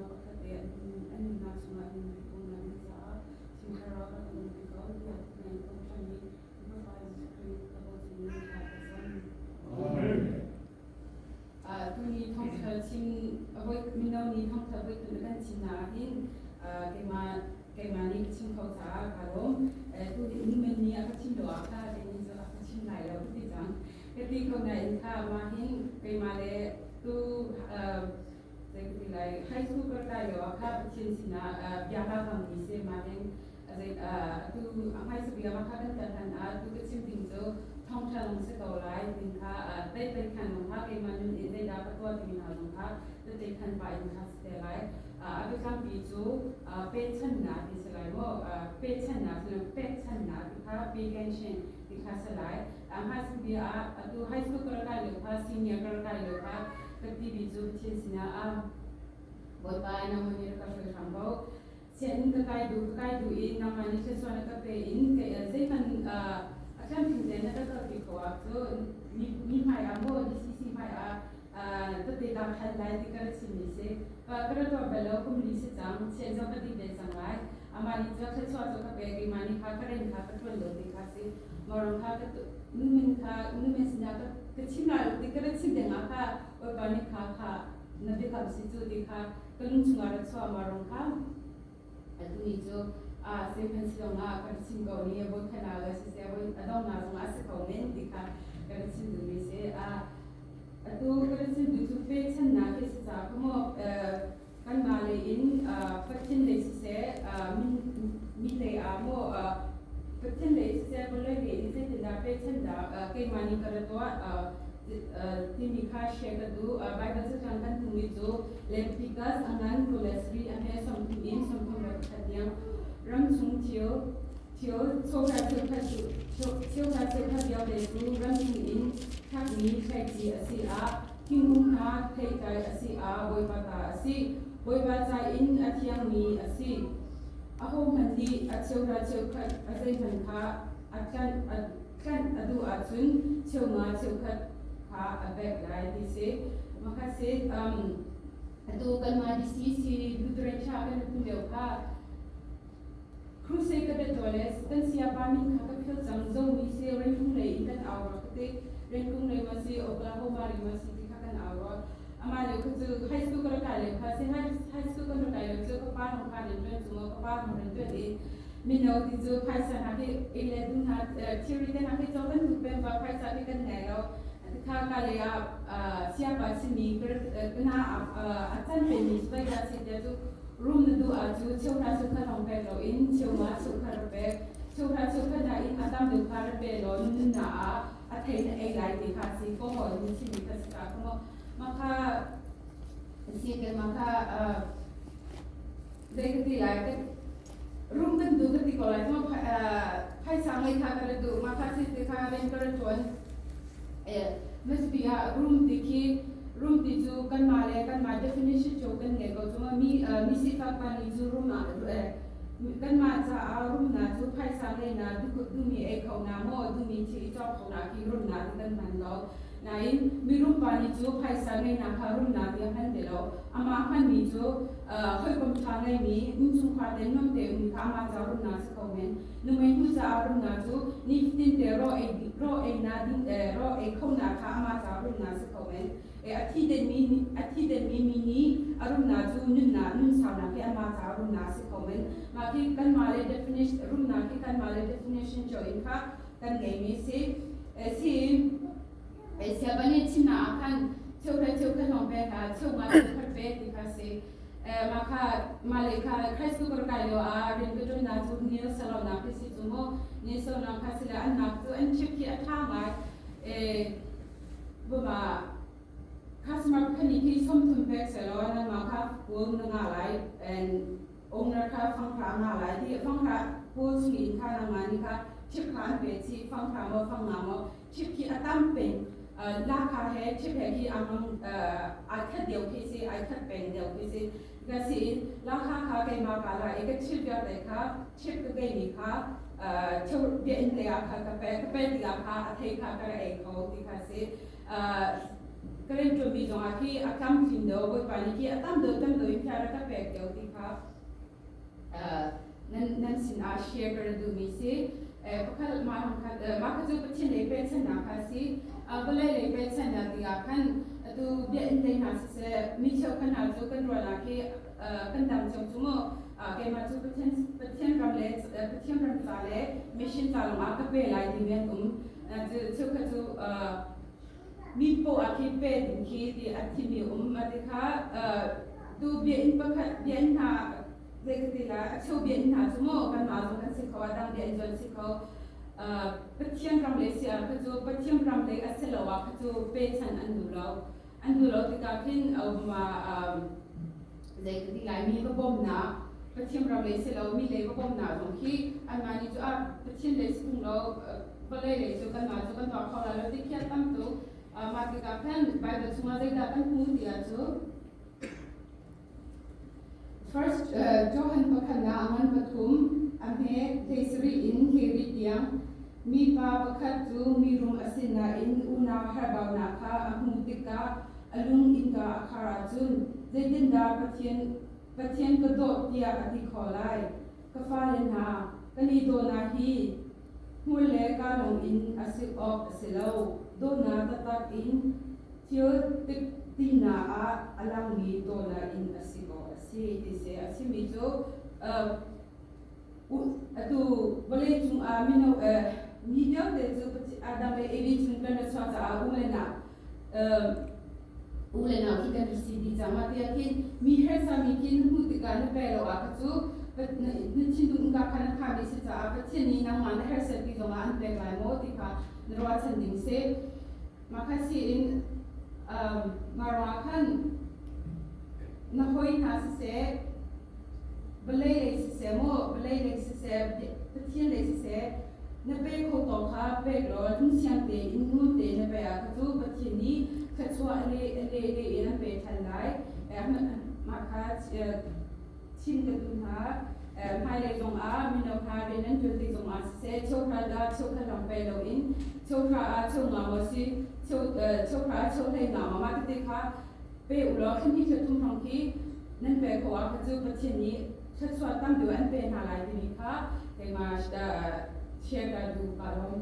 mino pakhat te an nunnak chungah an nunpi ko na ding caah Thiang Thlarau rak kan umpi ko tiah na in thawngṭha nih na Fapa Jesuh Khrih ka bochan in thla ka cam. Amen. Tuni thawngṭha chim mino nih thawngṭha voi khat na kan chim na ahhin keimah keimah nih ka chim kho caah kaa lawm. Tuni numen nih a ka chim lo ah kha kei nih cu a ka chim lai lo ka ti cang. Ka ti ko nain kha mah hin keimah le tu zei ka ti lai, high school ka kai lio ah kha Pathian sinah bia kaa kam mi si. Mah hin zei atu a hmaisa bia ma kha kan kal hlan ah tu ka chim ding cu thawngṭha lung si ko lai tin kha tei khan lung kha keimah nun in zeidah ka tuah timi hna zong kha tei khan pah in kha si te lai. A biatlangpi cu pechannak ti si lai maw, pechannak pekchannak ti kha pekenshin ti kha si lai. Hmaisa bia ah atu high school ka kai lio kha, senior ka kai lio kha ka timi cu Pathian sinah ah Bawipa, nangmah nih rak ka hruai hram ko. Sianginn ka kai duh, ka kai duh i nangmah nih thluachuah na ka pe in zeihmanh a tlamtling tein na ka kalpi kho ah cu mi hmai ah maw DCC hmai ah tete kaa khan lai ti ka ra chimmi si. Ka ra tuah bal lo, kum li si cang, sian zong ka dih ve cang lai. Amah nih cu thluachuah cu ka pek, keimah nih kha ka rian kha ka ṭuan lo ti kha si. Morong kha ka numin kha numin sinah ka chim lai lo ti ka ra chim dengah kha Bawipa nih kha kha na biakam si cu ti kha ka lung chungah ra chuah marong kha atu ni cu a sehman si zongah ka chim ko ni voi khat ah le siseh voi a donghnak zongah a si kho men ti kha ka ra chim duhmi si. A atu ka ra chim duh cu pechannak hi si ca kha maw kanmah lei in Pathian lei siseh, mi lei ah maw, Pathian lei siseh, vawlei lei in zeitindah pechannak keimah nih ka ra tuah timi kha share ka duh. Bible cacang kan hmuhmi cu Leviticus a ngan 23 a hme 30 in 31 tiang. Ramchung thil thil chawhra cheukhat cheuhra cheukhat vialte cu ramchung in thlakmi thlaici a si ah, thingkung hna theitlai a si ah Bawipa ta a si. Bawipa ca in a thiangmi a si. Ahohmanh nih a cheuhra cheukhat a zeihmanh kha a tlanh a tlanh a duh ahcun cheunga cheukhat kha a pek lai ti si. Makha si atu kanmah DCC Lutheran Church kan phun lio kha Crusade ka biataw le kan sayapa min kha ka philh cang. Zomi si Rengkung lei in kan au rua ka ti. Rengkung lei ma si, Oklahoma lei ma si ti kha kan au rua. Amah lio kha cu high school ka rak kai lio kha si. High school kan rak kai lio cu ka pa hong kha rian ṭuan cu maw ka pa hong rian ṭuan i mino ti cu phaisa hna khi ei le dum hna thilri te hna khi caw kan duh peng ba phaisa khi kan ngei lo. Kha ka lei ah sayapa simi na a can pemi vai dah si tiah cu rum na duh ah cu cheuhra cheukhat hong pek loin cheuma cheukhat ra pek, cheuhra cheukhat na in a tam deuh kha ra pe law nunnak ah a thei na ei lai ti kha si ko hol ni chimmi kha si ka kha ma kha si ke ma kha zei ka ti lai, rum kan duh ka ti ko lai cu, phaisa ngei kha ka ra duh ma kha si ti kha rian ka ra ṭuan. Must ah rum ti khi, rum ti cu kanmah le kanmah definition cu kan ngei ko cu. Mi mi sifak pa nih cu rum ah kanmah caah rumnak cu phaisa ngei na duhmi ei kho na maw, duhmi thil i cawk kho na khi rumnak ti kan hman ko. Nain mirum pa nih cu phaisa ngeihnak kha rumnak ti a hman ti lo. Amah hmanmi cu hawikom ṭha ngeimi, innchungkhar te nuam te um kha amah ca rumnak si ko men. Numei hnu caah rumnak cu nifatin te raw ei raw ei na ding raw ei khonak kha amah ca rumnak si ko men. A thi denmi a thi denmi mi nih a rumnak cu nunnak nunsaunak hi amah ca rumnak si ko men. Mah khi kanmah le definition rumnak khi kanmah le definition cio in kha kan ngeimi si. Si siapa nih chimnak ah khan cheuhra cheukhat lawng pek ah cheunga cheukhat pe ti kha si. Mah kha mah le kha Christ ku kai lio ah rian ka ṭuannak cu nail salon ah khi si cu mu. Nail salon kha si le an nak cu an chip khi a ṭha ngai. Baba customer kha nih khi 30 pek selaw nangmah kha pool na ngah lai and owner kha fanghra a ngah lai ti fanghra pool chung in kha nangmah nih kha chip kha an pe chih, fanghra maw fangnga maw, chip khi a tam peng. Lakha he chip he khi amang ai khat deuh khi si, ai khat peng deuh khi si ka si in lakha kha keimah ka la i ka chip vialte kha, chip ka geimi kha cheu bia in te ah kha ka pe tikah kha a thei kha ka ra ei kho ti kha si. Ka rianṭuanmi zongah khi a tlamtlin deuh, Bawipa nih khi a tam deuh tam deuh in phiar a ka pek deuh ti kha nan sinah share ka rak duhmi si. Pakhat mah mah kha cu Pathian lei pechannak kha a si. Vawlei lei pechannak tikah khan atu biakinn lei hna siseh, mi cheukhat hna cu kan ruahnak hi kan dam cio cu mu. Keimah cu Pathian Pathian ram le Pathian ram ca le mission ca lawngah ka pe lai timi an um. Cheukhat cu mi poah khi pe ding khi ti a thimi um. Mah tikha tu biakinn pakhat biakinn hna zei ka ti lai, a cheu biakinn hna cu maw kanmah zong kan si kho, a dang biakinn zong an si kho. Pathian ram le si ah kha cu Pathian ram lei a si lo ah kha cu pechan an duh lo. An duh lo tikah khin zei ka ti lai, mi va bawmnak Pathian ram lei si lo mi lei va bawmnak zong khi anmah nih cu ah Pathian lei si tung lo, vawlei lei cu kanmah cu kan tuah kho lai lo ti khi a tam tuk. Mah tikah khan Bible chungah zeidah kan hmu ti ahcun First Johan pakhatnak a ngan pathum a hme 17 in 20 tiang mipa pakhat cu mirum a si nain unau harbaunak kha a hmuh tikah a lung innka a khar ahcun zeitindah Pathian Pathian ka dawt tiah a ti khawh lai? Ka fale hna, kan i dawhnak hi hmur le kaa lawng in a si awk a si lo. Dawtnak taktak in thil tinak ah a langmi dawtnak in a si awk a si ti si. A chimmi cu atu vawleicung ah mino mi vialte cu Adam le Evi chung kan ra chuah caah u le nau u le nau khi kan i si dih cang. Mah tiah khin mi harsa mi khi na hmuh tikah na pe lo ah kha cu na thinlung ka kha na khami si caah Pathian nih nangmah na harsat ti zongah an pek lai maw ti kha na ruahchan ding si. Mah kha si in mah ruangah khan na hawi hna siseh, vawlei lei siseh maw, vawlei lei siseh, Pathian lei siseh, na pe kho tawk kha pek law lungsiang tein ngun tein na pe ah kha cu Pathian nih thluachuah le le le in an pe ṭhan lai. Mah kha chim ka duh hna. Hmailei zongah mino kha rian an ṭuan tik zongah siseh, cheuhra dah cheukhat lawng pe loin cheuhra ah cheu nga maw si, cheuhra ah cheu hlei nga maw mah tete kha pe u law thla hnih thla thum hrawng khi nan pe kho ah kha cu Pathian nih thluachuah tam deuh an pe hna lai timi kha keimah share ka duh ka lawm.